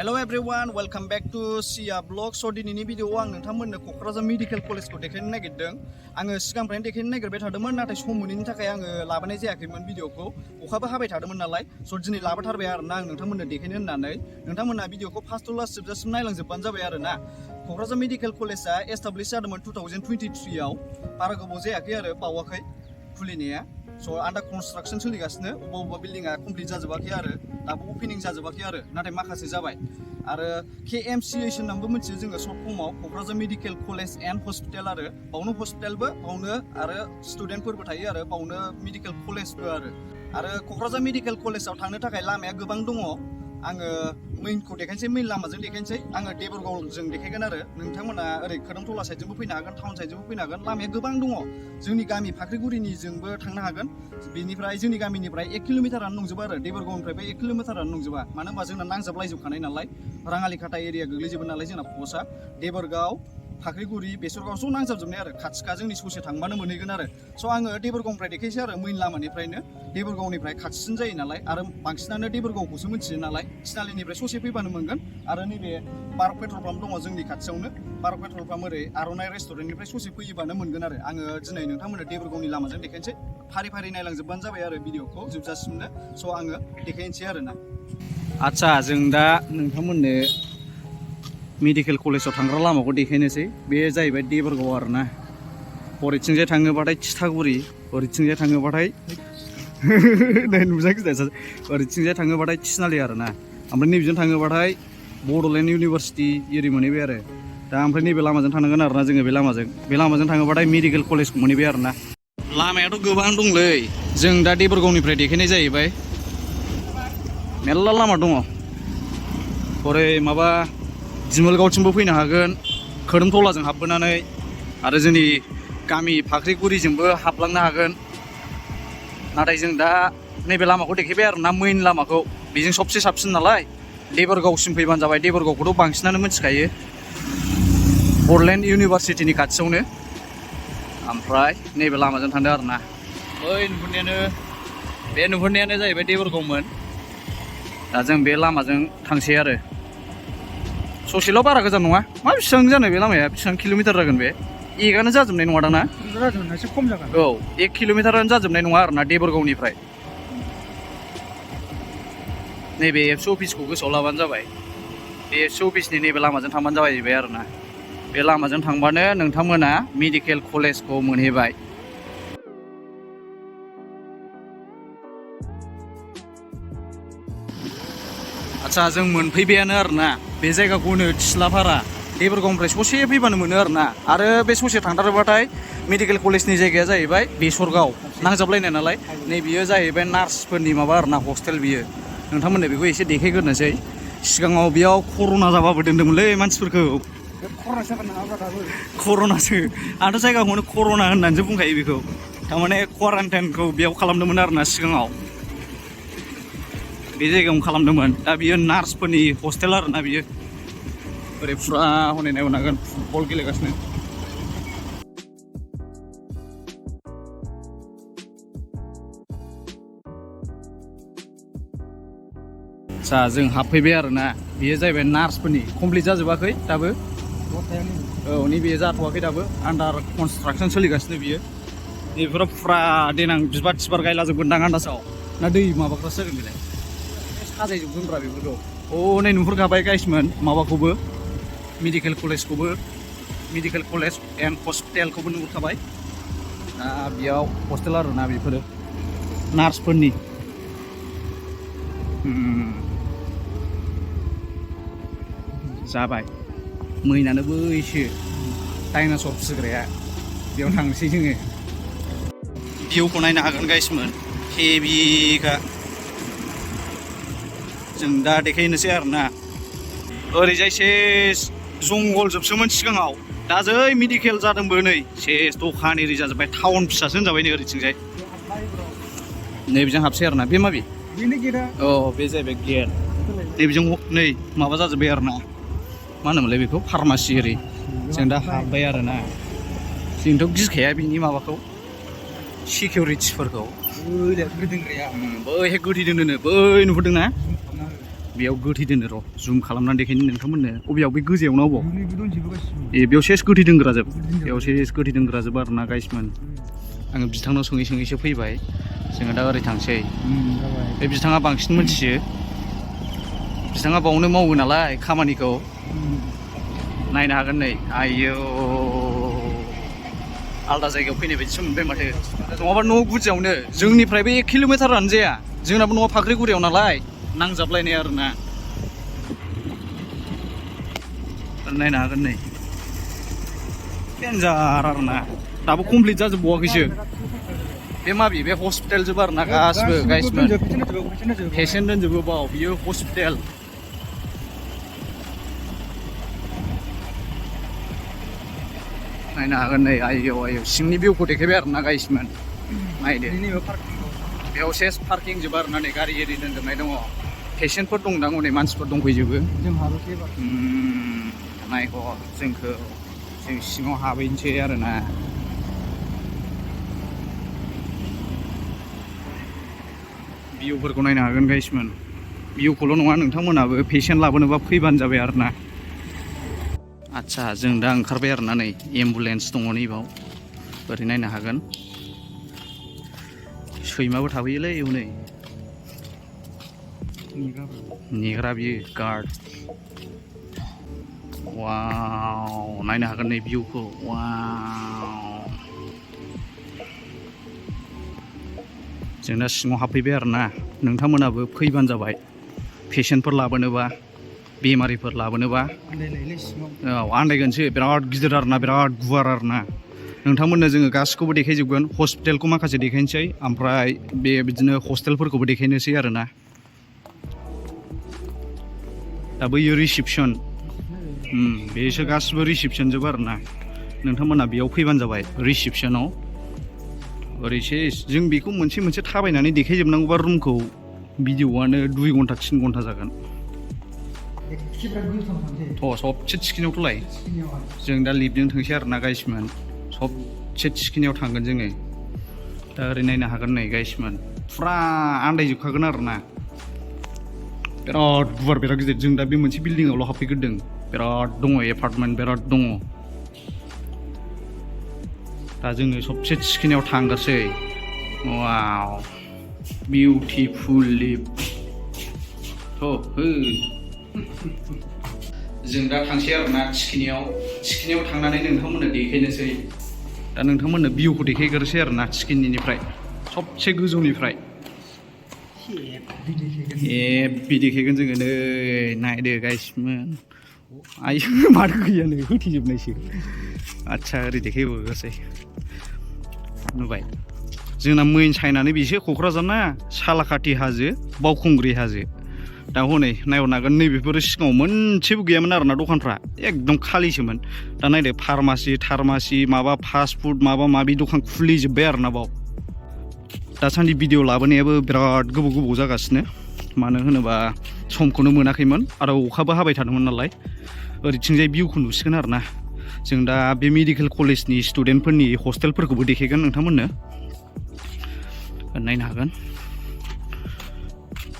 Hello everyone, welcome back to Sia Blog. So दिनैनि भिडिअआव आं नोंथांमोननो Kokrajhar medical कलेजखौ देखायनो नागिरदों। आङो सिगांनिफ्रायनो देखायनो नागिरबाय थादोंमोन, नाथाय सम मोनैनि थाखाय आङो लाबोनाय जायाखैमोन भिडिअखौ। अखाबो हाबाय थादोंमोन नालाय, स' दिनै लाबोथारबाय आरोना आं नोंथांमोननो देखायनो होननानै। नोंथांमोना भिडिअखौ फार्स्ट टु लास्ट जोबजासिम नायलांजोबबानो जाबाय आरोना। क'क्राझार मेडिकेल कलेजआ एस्टाब्लिश जादोंमोन 2023 आव। बारा गोबाव जायाखै आरो बावाखै खुलिनाया। स' आन्डार कनस्ट्राक्सन सोलिगासिनो, अबेबा बिल्डिंआ कमप्लिट जाजोबाखै आरो दाबो अपेनिं जाजोबाखै आरो नाथाय माखासे जाबाय। आरो KMCH होननानैबो मिथियो जोङो सर्ट फर्मआव, Kokrajhar medical college and hospital आरो बावनो हस्पिटालबो बावनो आरो स्टुडेन्टफोरबो थायो आरो बावनो मेडिकेल कलेजबो आरो क'क्राझार मेडिकेल कलेजाव थांनो थाखाय लामाया गोबां दङ। आङो मेइनखौ देखायनोसै, मेइन लामाजों देखायनोसै। आङो देबरगावजों देखायगोन आरो नोंथांमोना ओरै खोरोमथला साइडजोंबो फैनो हागोन, टाउन साइडजोंबो फैनो हागोन। लामाया गोबां दङ। जोंनि गामि फाख्रिगुरिनिजोंबो थांनो हागोन। बेनिफ्राय जोंनि गामिनिफ्राय 1 किल'मिटारानो नंजोबा आरो देबरगावनिफ्रायबो 1 किल'मिटारानो नंजोबा। मानो होनबा जोंना नांजाबलायजोबखानाय नालाय, राङालिखाटा एरिया गोग्लैजोबो नालाय जोंना पस्टआ। देबरगाव, फाख्रिगुरि, बेसरगाव ज' नांजाबजोबनाय आरो खाथिखा, जोंनि ससे थांबानो मोनहैगोन आरो। स' आङो देबरगावनिफ्राय देखायसै आरो मेइन लामानिफ्रायनो। देबरगावनिफ्राय खाथिसिन जायो नालाय, आरो बांसिनानो देबरगावखौसो मिथियो नालाय। थिनालिनिफ्राय ससे फैबानो मोनगोन। आरो नैबे पार्क पेट्रल पाम्प दङ जोंनि खाथियावनो। पार्क पेट्रल पाम्प ओरै आर'नाइ रेस्टुरेन्टनिफ्राय ससे फैयोबानो मोनगोन आरो। आङो दिनै नोंथांमोननो देबरगावनि लामाजों देखायनोसै। फारि फारि नायलांजोबबानो जाबाय आरो भिडिअखौ जोबजासिमनो। स' आङो देखायनोसै आरोना। आदसा, जों दा नोंथांमोननो मेडिकेल कलेजाव थांग्रा लामाखौ देखायनोसै। बे जाहैबाय देबरगाव आरोना। हरैथिंजाय थाङोबाथाय थिथागुरि, ओरैथिंजाय थाङोबाथाय ओरैथिंजाय थाङोबाथाय थिनालि आरोना। ओमफ्राय नैबेजों थाङोबाथाय बड'लेण्ड इउनिभारसिटि एरि मोनहैबाय आरो। दा ओमफ्राय नैबे लामाजों थांनांगोन आरोना जोङो। बे लामाजों थाङोबाथाय मेडिकेल कलेजखौ मोनहैबाय आरोना। लामायाथ' गोबां दंलै। जों दा देबरगावनिफ्राय देखायनाय जाहैबाय। मेरला लामा दङ। हरै माबा दिमोलगावथिंबो फैनो हागोन, खोरोमथलाजों हाबबोनानै, आरो जोंनि गामि फाख्रिगुरिजोंबो हाबलांनो हागोन। नाथाय जों दा नैबे लामाखौ देखायबाय आरोना, मेइन लामाखौ। बेजों सबसे साबसिन नालाय। देबरगावसिम फैबानो जाबाय। देबरगावखौथ' बांसिनानो मिथिखायो, बड'लेण्ड इउनिभारसिटिनि खाथियावनो। ओमफ्राय नैबे लामाजों थांदों आरोना। बै नुहुरनायानो जाहैबाय देबरगावमोन। दा जों बे लामाजों थांसै आरो। ससेल' बारा गोजान नङा। मा बेसेबां जानो बे लामाया, बेसेबां किल'मिटार जागोन बे? एकआनो जाजोबनाय नङा दां ना? एसे खम जागोन। औ, 1 किल'मिटारानो जाजोबनाय नङा आरोना देबरगावनिफ्राय। नैबे एबसु अफिसखौ गोसोआव लाबानो जाबाय। बे एबसु अफिसनि नैबे लामाजों थांबानो जाबाय आरोना। बे लामाजों थांबानो नोंथांमोना मेडिकेल कलेजखौ मोनहैबाय। आदसा, जों मोनफैबायानो आरोना। बे जायगाखौ होनो थिस्लाफारा। देबरगावनिफ्राय ससे फैबानो मोनो आरोना। आरो बे ससे थांथारोबाथाय मेडिकेल कलेजनि जायगाया जाहैबाय बेसरगाव, नांजाबलायनाय नालाय। नै बियो जाहैबाय नार्सफोरनि माबा आरोना, हस्टेल बियो। नोंथांमोननो बेखौ एसे देखायग्रोनोसै। सिगाङाव बेयाव कर'ना जाबाबो दोनदोंमोनलै मानसिफोरखौ। कर'नासो। आंथ' जायगाखौनो कर'ना होननानैसो बुंखायो बेखौ। थारमाने क्वारान्टाइनखौ बेयाव खालामदोंमोन आरोना सिगाङाव। बे जायगायावनो खालामदोंमोन। दा बियो नार्सफोरनि हस्टेल आरोना बियो। ओरै फुरा हनै नायनो हागोन, फुटबल गेलेगासिनो। आदसा, जों हाबफैबाय आरोना। बेयो जाहैबाय नार्सफोरनि। कमप्लिट जाजोबाखै दाबो। औ, नैबे जाथ'वाखै दाबो, आन्डार कनस्ट्राक्सन सोलिगासिनो बियो। नैबेफोराव फुरा देनां बिबार थिबार गायलाजोबगोनदां आन्दाजाव। ना दै माबाग्रासो जागोन बेलाय? साजायजोबगोनब्रा बेफोरखौ। अ, नै नुहुरखाबाय गाइसमोन माबाखौबो, मेडिकेल कलेजखौबो, मेडिकेल कलेज एन्ड हस्पिटालखौबो नुहुरखाबाय। दा बेयाव हस्टेल आरोना बेफोरो नार्सफोरनि। जाबाय। मैनानो बैसो डाइनासर फिसिग्राया। बेयाव थांसै जोङो। भिउखौ नायनो हागोन गाइसमोन, हेभिखा। जों दा देखायनोसै आरोना। ओरैजाय सेस जंगल जोबसोमोन सिगाङाव। दा जै मेडिकेल जादोंबो नै सेस दखान एरि जाजोब्बाय। टाउन फिसासो होनजाबाय नै ओरैथिंजाय। नैबेजों हाबसै आरोना। बे माबे? औ, बे जाहैबाय गेट। नैबेजों नै माबा जाजोब्बाय आरोना। मा होनोमोनलाय बेखौ? फार्मासि एरि। जों दा हाबबाय आरोना। जोंथ' गिखाया बिनि माबाखौ, सिकिउरिटिफोरखौ। बैहाय गोदै दोनोनो, बै नुहुरदोंना? बेयाव गोथै दोनो र' जुम खालामनानै देखायनो नोंथांमोननो अबेयाव बे गोजायावनो अबाव बेयाव सेस गोथै दोनग्रा जोब बेयाव सेस गोथै दोनग्रा जोब आरो ना गाइसमोन आङो बिथांनाव सोङै सोङैसो फैबाय जोङो दा ओरै थांसै बे बिथाङा बांसिन मोनथियो बिथाङा बावनो मावो नालाय खामानिखौ नायनो हागोन नै आयौ आलदा जायगायाव फैनाय बायदिसो मोनबाय माथो नङाबा न' गुदियावनो जोंनिफ्रायबो 1 किल'मिटारानो जाया जोंनाबो न'आ फाख्रिगुरियाव नालाय नांजाबलायनाय आरोना नायनो हागोन नै डेन्जार आरोना दाबो कमप्लिट जाजोबबावाखैसो बे माबि बे हस्पिटाल जोब आरोना गासिबो गाइसमोन पेसेन्ट दोनजोबो बाव बियो हस्पिटाल नायनो हागोन नै आयौ आयौ सिंनि भिउखौ देखायबाय आरोना गाइसमोन नायदो बेयाव सेस पार्किं जोब आरोना नै गारि एरि दोनजोबनाय दङ पेसेन्टफोर दंदां हनै मानसिफोर दंफैजोबो नायह जोंखौ जों सिङाव हाबहैनोसै आरोना भिउफोरखौ नायनो हागोन गाइसमोन भिउखौल' नङा नोंथांमोनाबो पेसेन्ट लाबोनोबा फैबानो जाबाय आरोना आदसा जों दा ओंखारबाय आरोना नै एम्बुलेन्स दङ नैबाव ओरै नायनो हागोन सैमाबो थाफैयोलै हनै नेग्रा बियो गार्ड वाव नायनो हागोन नै भिउखौ वाव जों दा सिङाव हाबफैबाय आरोना नोंथांमोनाबो फैबानो जाबाय पेसेन्टफोर लाबोनोबा बेमारिफोर लाबोनोबा औ आन्दायगोनसो बिराद गिदिर आरोना बिराद गुवार आरोना नोंथांमोननो जोङो गासिखौबो देखायजोबगोन हस्पिटालखौ माखासे देखायनोसै ओमफ्राय बे बिदिनो हस्टेलफोरखौबो देखायनोसै आरोना दा बैयो रिसिपसन बेसो गासिबो रिसिपसन जोब आरोना नोंथांमोना बेयाव फैबानो जाबाय रिसिपसनाव ओरैसे जों बेखौ मोनसे मोनसे थाबायनानै देखायजोबनांगौबा रुमखौ भिडिअ'आनो 2 घन्टा 3 घन्टा जागोन सबसे थिखिनियावथ'लाय जों दा लिफ्टजों थांसै आरोना गाइसमोन सबसे थिखिनियाव थांगोन जोङो दा ओरै नायनो हागोन नै गाइसमोन फुरा आन्दायजोबखागोन आरोना बिराद गुवार बिराद गिदिर जों दा बे मोनसे बिल्डिंआवल' हाबफैग्रोदों बिराद दङ एपार्टमेन्ट बिराद दङ दा जोङो सबसे थिखिनियाव थांगोरसै वाव बिउटिफुल लिफ्ट जों दा थांसै आरोना थिखिनियाव थांनानै नोंथांमोननो देखायनोसै दा नोंथांमोननो भिउखौ देखायग्रोसै आरोना थिखिनिनिफ्राय सबसे गोजौनिफ्राय हेब्बि देखायगोन जोङो नै नायदो गाइसमोन आयु माथो गैया नै होथेजोबनायसो आदसा ओरै देखायबावोसै नुबाय जोंना मेइन साइनानो बेसो क'क्राझार ना सालाकाथि हाजो बावखुंग्रि हाजो दा हनै नायहरनो हागोन नैबेफोर सिगाङाव मोनसेबो गैयामोन आरोना दखानफ्रा एकदम खालिसोमोन दा नायदो फार्मासि माबा फास्ट फुड माबा माबि दखान खुलिजोब्बाय आरोना बाव दासान्दि भिडिअ लाबोनायाबो बिराद गोबाव जागासिनो मानो होनोबा समखौनो मोनाखैमोन आरो अखाबो हाबाय थादोंमोन नालाय ओरैथिंजाय भिउखौ नुसिगोन आरोना जों दा बे मेडिकेल कलेजनि स्टुडेन्टफोरनि हस्टेलफोरखौबो देखायगोन नोंथांमोननो नायनो हागोन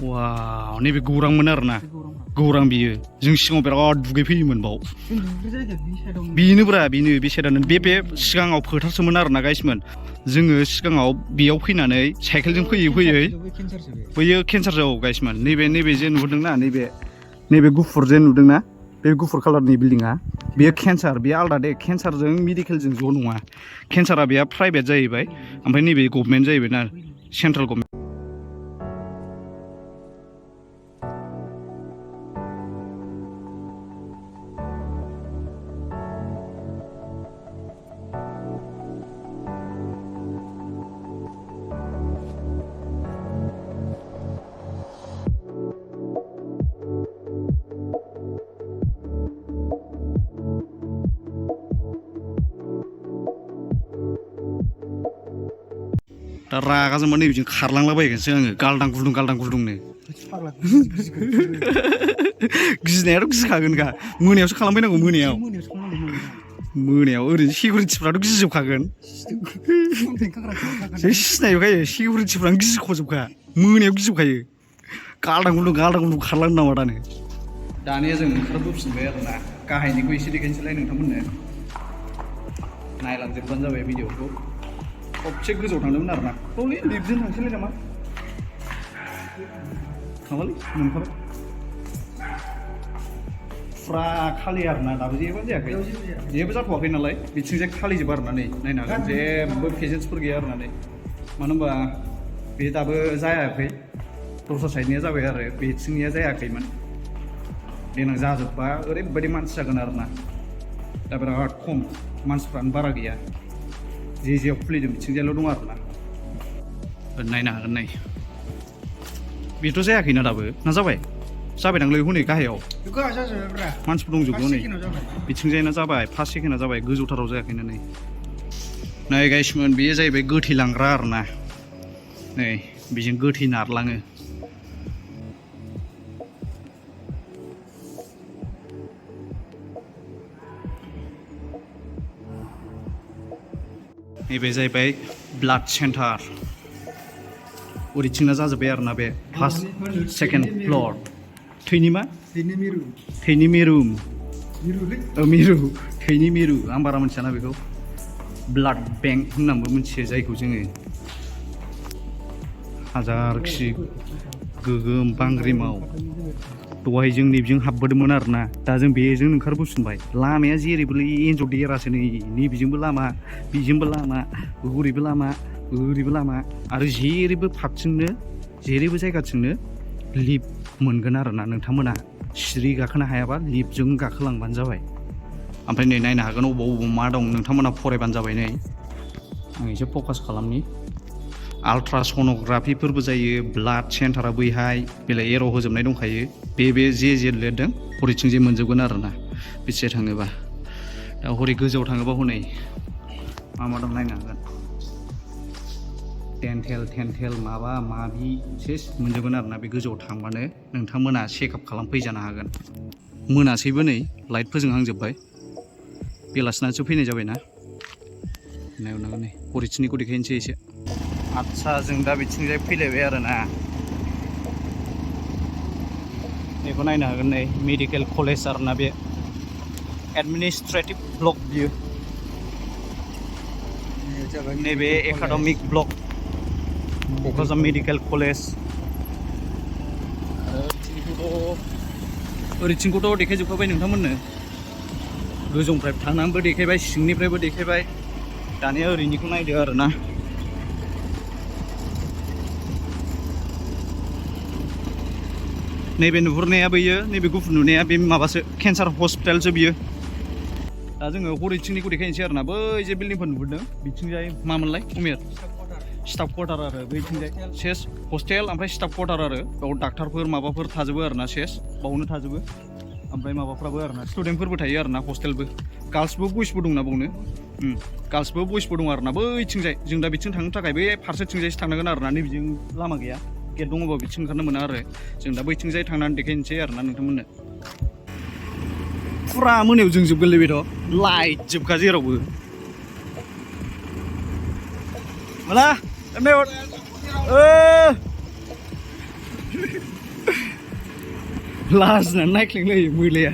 वाव नैबे गौरांमोन आरोना गौरां बियो जों सिगाङाव बिराद दुगैफैयोमोन बाव बेनोब्रा बेनो बे साइडआनो बे सिगाङाव फोथारसोमोन आरोना गाइसमोन जोङो सिगाङाव बेयाव फैनानै साइकेलजों फैयै बैयो केन्सार औ गाइसमोन नैबे जे नुदोंना नैबे गुफुर जे नुदोंना बे गुफुर कालारनि बिल्डिङा बेयो केन्सार बेयो आलदा दे केन्सारजों मेडिकेलजों ज' नङा केन्सारा बेहा प्राइभेट जाहैबाय ओमफ्राय नैबे गभर्नमेन्ट जाहैबाय ना सेन्ट्रेल गभर्नमेन्ट दा रागा जोंबा नैबेजों खारलांलाबायगोनसो आङो गालदां गुलुंनो गिनायाथ' गिखागोनखा मोनायावसो खालामफैनांगौ मोनायाव ओरैनो सिकिउरिटिफ्राथ' गिजोबखागोन सिनायखायो सिकिउरिटिफ्रानो गिजोबखा मोनायाव गिजोबखायो गालदां गुलुं खारलांनो नामा दानो दानिया जों ओंखारबोफिनबाय आरोना गाहायनिखौ एसे देखायनोसैलाय नोंथांमोननो नायलांजोबबानो जाबाय भिडिअखौ सबसे गोजौआव थांदोंमोन आरोना थौलै लिफ्टजों थांसैलाय नामा थांबालै मोनखाबाय फुरा खालि आरोना दाबो जेबो जायाखै जेबो जाथ'वाखै नालाय बिथिंजाय खालिजोब आरोना नै नायनो हागोन जेबो पेसेन्सफोर गैया आरोना नै मानो होनबा बे दाबो जायाखै दस्रा साइडनिया जाबाय आरो बेथिंनिया जायाखैमोन देनां जाजोबबा ओरैबायदि मानसि जागोन आरोना दा बिराद खम मानसिफ्रानो बारा गैया जेआव खुलिदों बिथिंजायल' दं आरोना नायनो हागोन नै बेथ' जायाखैना दाबो ना जाबाय जाबायदांलै हनै गाहायाव मानसिफोर दंजोबो नै बिथिंजायना जाबाय फार्स्ट सेकेन्डआ जाबाय गोजौथाराव जायाखैना नै गाइसमोन बेयो जाहैबाय गोथै लांग्रा आरोना नै बेजों गोथै नारलाङो नैबे जाहैबाय ब्लाड सेन्टार ओरैथिंना जाजोब्बाय आरोना बे फार्स्ट सेकेन्ड फ्ल'र थैनि मा थैनि मिरु थैनि मिरु आं बारा मिथियाना बेखौ ब्लाड बेंक होननानैबो मिथियो जायखौ जोङो हाजारखि गोगोम बांग्रि माव दहाय जों नैबेजों हाबबोदोंमोन आरोना दा जों बेजों ओंखारबोफिनबाय लामाया जेरैबोलै एन्जर देरासो नैबेजोंबो लामा बेजोंबो लामा ओरैबो लामा आरो जेरैबो फारथिंनो जेरैबो जायगाथिंनो लिफ्ट मोनगोन आरोना नोंथांमोना सिरि गाखोनो हायाबा लिफ्टजों गाखोलांबानो जाबाय ओमफ्राय नै नायनो हागोन अबाव मा दं नोंथांमोना फरायबानो जाबाय नै आं एसे फकास खालामनि आल्ट्रासन'ग्राफिफोरबो जायो ब्लाड सेन्टारा बैहाय बेलाय एर' होजोबनाय दंखायो बे जे लिरदों हरैथिं जे मोनजोबगोन आरोना बेसे थाङोबा दा हरै गोजौआव थाङोबा हनै मा दं नायनो हागोन टेन्टेल माबा माबि सेस मोनजोबगोन आरोना बे गोजौआव थांबानो नोंथांमोना चेकआप खालामफैजानो हागोन मोनासैबो नै लाइट फोजोंहांजोब्बाय बेलासिनासो फैनाय जाबायना नायनांगोन नै हरैथिंनिखौ देखायनोसै एसे आदसा जों दा बिथिंजाय फैलायबाय आरोना बेखौ नायनो हागोन नै मेडिकेल कलेज आरोना बे एडमिनिस्ट्रेटिभ ब्लक बियो नैबे academic block Kokrajhar medical college ओरैथिंखौथ' देखायजोबखाबाय नोंथांमोननो गोजौनिफ्राय थांनानैबो देखायबाय सिंनिफ्रायबो देखायबाय दानिया ओरैनिखौ नायदो आरोना नैबे नुहुरनाया बैयो नैबे गुफुर नुनाया बे माबासो केन्सार हस्पिटालसो बियो दा जोङो हरैथिंनिखौ देखायनोसै आरोना बै जे बिल्डिंफोर नुहरदों बिथिंजाय मामोनलाय उमेर स्टाफ क्वार्टार आरो बैथिंजाय सेस हस्टेल ओमफ्राय स्टाफ क्वार्टार आरो बेयाव डाक्टारफोर माबाफोर थाजोबो आरोना सेस बावनो थाजोबो ओमफ्राय माबाफ्राबो आरोना स्टुडेन्टफोरबो थायो आरोना हस्टेलबो गार्लसबो बयसबो दंना बावनो गार्लसबो बयसबो दं आरोना बैथिंजाय जों दा बिथिं थांनो थाखाय बे फारसेथिंजायसो थांनांगोन आरोना नैबिजों लामा गैया गेट दङबा बिथिं ओंखारनो मोना आरो जों दा बैथिंजाय थांनानै देखायनोसै आरोना नोंथांमोननो फुरा मोनायाव जोंजोबगोनलै बेथ' लाइट जोबखा जेरावबो माला लाजिनानै नायख्लेंलायो मैलाया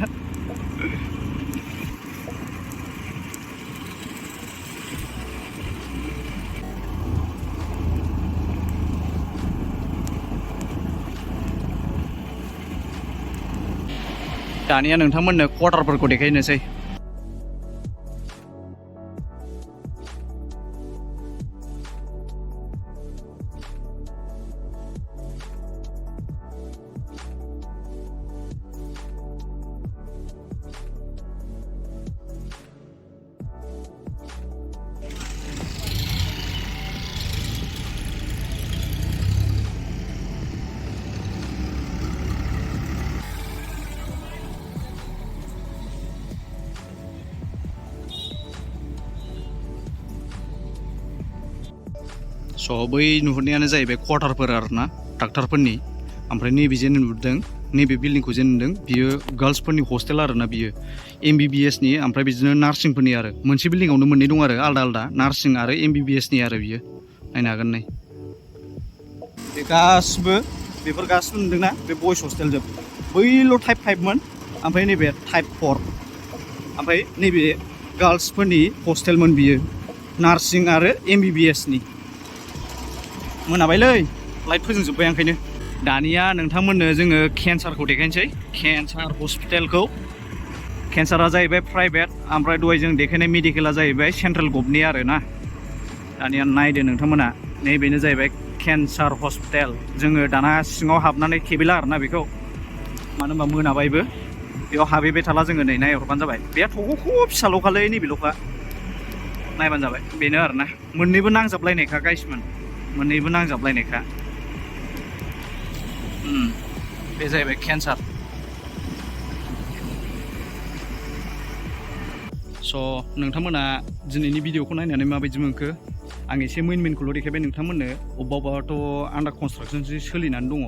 दानिया नोंथांमोननो क्वार्टारफोरखौ देखायनोसै स' बै नुहुरनायानो जाहैबाय क्वार्टारफोर आरोना डाक्टारफोरनि ओमफ्राय नैबे जे नुदों नैबे बिल्डिंखौ जे नुदों बियो गार्लसफोरनि हस्टेल आरोना बियो MBBS नि ओमफ्राय बिदिनो नार्सिंफोरनि आरो मोनसे बिल्डिंआवनो मोननै दं आरो आलदा आलदा नार्सिं आरो MBBS नि आरो बियो नायनो हागोन नै बे गासिबो बेफोर गासिबो नुदोंना बे बयस हस्टेल जोब बैल' टाइप 5मोन ओमफ्राय नैबे टाइप 4 ओमफ्राय नैबे गार्ल्सफोरनि हस्टेलमोन बियो नार्सिं आरो MBBS नि मोनाबायलै लाइट फोजोंजोब्बाय ओंखायनो दानिया नोंथांमोननो जोङो केन्सारखौ देखायनोसै केन्सार हस्पिटालखौ केन्सारा जाहैबाय प्राइभेट ओमफ्राय दहाय जों देखायनाय मेडिकेला जाहैबाय सेन्ट्रेल गभनि आरो ना दानिया नायदो नोंथांमोना नैबेनो जाहैबाय केन्सार हस्पिटाल जोङो दाना सिङाव हाबनानै खेबैला आरोना बेखौ मानो होनबा मोनाबायबो बेयाव हाबैबाय थाला जोङो नै नायहरबानो जाबाय बे थख'खौ फिसाल'खालै नैबेल'खा नायबानो जाबाय बेनो आरोना मोननैबो नांजाबलायनायखा गाइसमोन मोननैबो नांजाबलायनायखा बे जाहैबाय केन्सार स' नोंथांमोना दिनैनि भिडिअखौ नायनानै माबायदि मोनखो आं एसे मेनखौल' देखायबाय नोंथांमोननो अबेबाथ' आन्डार कनस्ट्राक्सनसो सोलिनानै दङ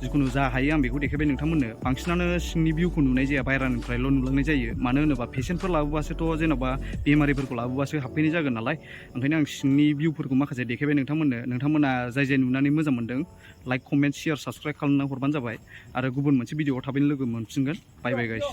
जिखुनु जा हायो आं बेखौ देखायबाय नोंथांमोननो बांसिनानो सिंनि भिउखौ नुनाय जाया बायरानिफ्रायल' नुलांनाय जायो मानो होनोबा पेसेन्टफोर लाबोबासोथ' जेन'बा बेमारिफोरखौ लाबोबासो हाबफैनाय जागोन नालाय ओंखायनो आं सिंनि भिउफोरखौ माखासे देखायबाय नोंथांमोना जाय नुनानै मोजां मोनदों लाइक कमेन्ट शेयार साबस्क्राइब खालामना हरबानो जाबाय आरो गुबुन मोनसे भिडिअआव थाबैनो लोगो मोनफिनगोन बाय बाय गाइस